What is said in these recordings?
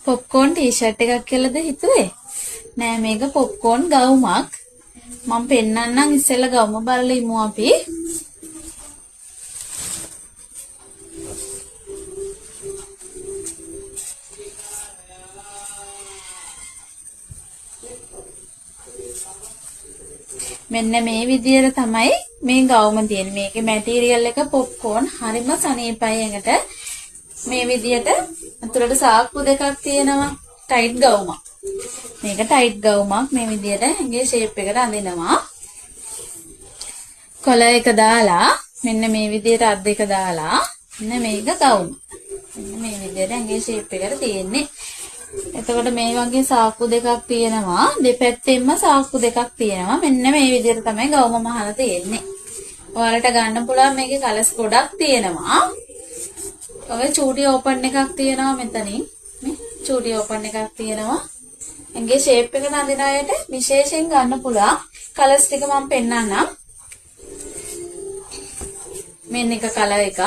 Popcorn T-shirt එකක් කියලාද හිතුවේ? නෑ, මේක පොප්කෝන් ගවුමක්. මම පෙන්නන්නම්, ඉස්සෙල්ලා ගවුම බලලා ඉමු අපි. මෙන්න මේ විදියට තමයි මේ ගවුම තියෙන්නේ. මේකේ මැටීරියල් එක පොප්කෝන්, හරිම සනීපයි ඇඟට. මේ විදියට ඇතුළට සාක්කු දෙකක් තියෙනවා. ටයිට් ගවුමක්. මේක ටයිට් ගවුමක්. මේ විදියට ඇඟේ ෂේප් එකට අඳිනවා. කොළ එක දාලා මෙන්න මේ විදියට අත් දෙක දාලා මෙන්න මේක ගවුම. මෙන්න මේ විදියට ඇඟේ ෂේප් එකට තියෙන්නේ. එතකොට මේ වගේ සාක්කු දෙකක් තියෙනවා. දෙපැත්තෙන්ම සාක්කු දෙකක් තියෙනවා. මෙන්න මේ විදියට තමයි ගවුම මහලා තියෙන්නේ. ඔයාලට ගන්න පුළුවන්, මේකේ කලර්ස් ගොඩක් තියෙනවා. ඔය චූටි ඕපන් එකක් තියෙනවා මෙතනින්. මේ චූටි ඕපන් එකක් තියෙනවා. ඇඟේ ෂේප් එක අඳින අයට විශේෂයෙන් ගන්න පුළුවන්. කලර්ස් ටික මම පෙන්නන්නම්. මෙන්න එක කලර් එකක්.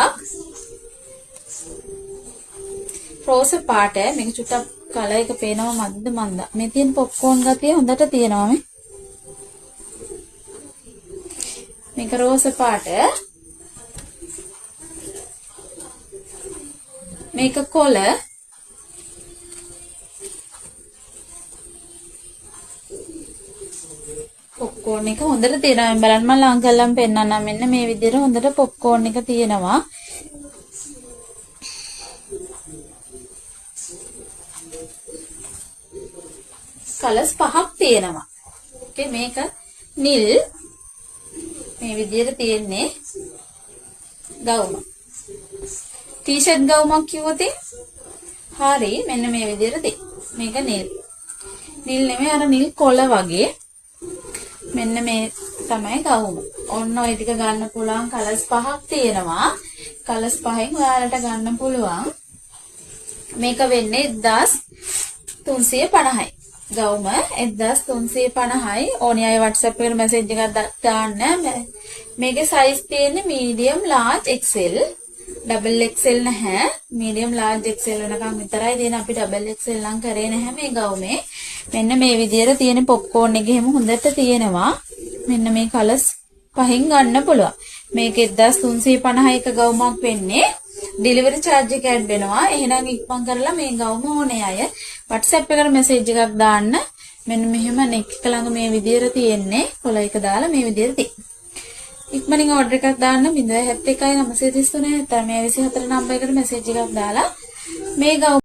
රෝස පාට. මේක චුට්ටක් කලර් එක පේනවා මන්ද මන්ද. මේ තියෙන පොප්කෝන් ගතිය හොඳට තියෙනවා මේ. මේක රෝස පාට. මේක කොළ. පොප්කෝන් එක හොඳට තියෙනවා. බලන්න, මම ලං කරලම පෙන්නන්නම්. මෙන්න මේ විදිහට හොඳට පොප්කෝන් එක තියෙනවා. කලර්ස් පහක් තියෙනවා. ඕකේ, මේක නිල්. මේ විදිහට තියෙන්නේ ගවුම. ටී-ෂර්ට් ගවුමක් කිව්වොත් හරි, මෙන්න මේ විදිහට තියෙන්නේ. මේක නිල්. නිල් නෙමෙයි, අර නිල් කොළ වගේ. මෙන්න මේ තමයි ගවුම. ඔන්න ඔය ටික ගන්න පුළුවන්. කලර්ස් පහක් තියෙනවා. කලර්ස් පහෙන් ඔයාලට ගන්න පුළුවන්. මේක වෙන්නේ 1350යි. ගවුම 1350යි. ඕනි අය WhatsApp එකට මැසේජ් එකක් දාන්න. මේකේ සයිස් තියෙන්නේ medium, large, XL. Double XL නැහැ. මීඩියම්, ලාර්ජ්, XL වෙනකන් විතරයි තියෙන්නේ. අපි ඩබල් XL නම් කරේ නැහැ මේ ගවුමේ. මෙන්න මේ විදියට තියෙන පොප්කෝන් එක එහෙම හොඳට තියෙනවා. මෙන්න මේ කලර්ස් පහෙන් ගන්න පුළුවන්. මේක 1350 එක ගවුමක් වෙන්නේ. ඩෙලිවරි චාර්ජ් එක ඇඩ් වෙනවා. එහෙනම් ඉක්මන් කරලා මේ ගවුම ඕනේ අය WhatsApp එකට මැසේජ් එකක් දාන්න. මෙන්න මෙහෙම නෙක් එක ළඟ මේ විදියට තියෙන්නේ. කොළ එක දාලා මේ විදියට තියෙන්නේ. ඉක්මනින් ඕඩර් එකක් දාන්න 071 933 79 24 නම්බර් එකට මැසේජ් එකක් දාලා මේ ගවුම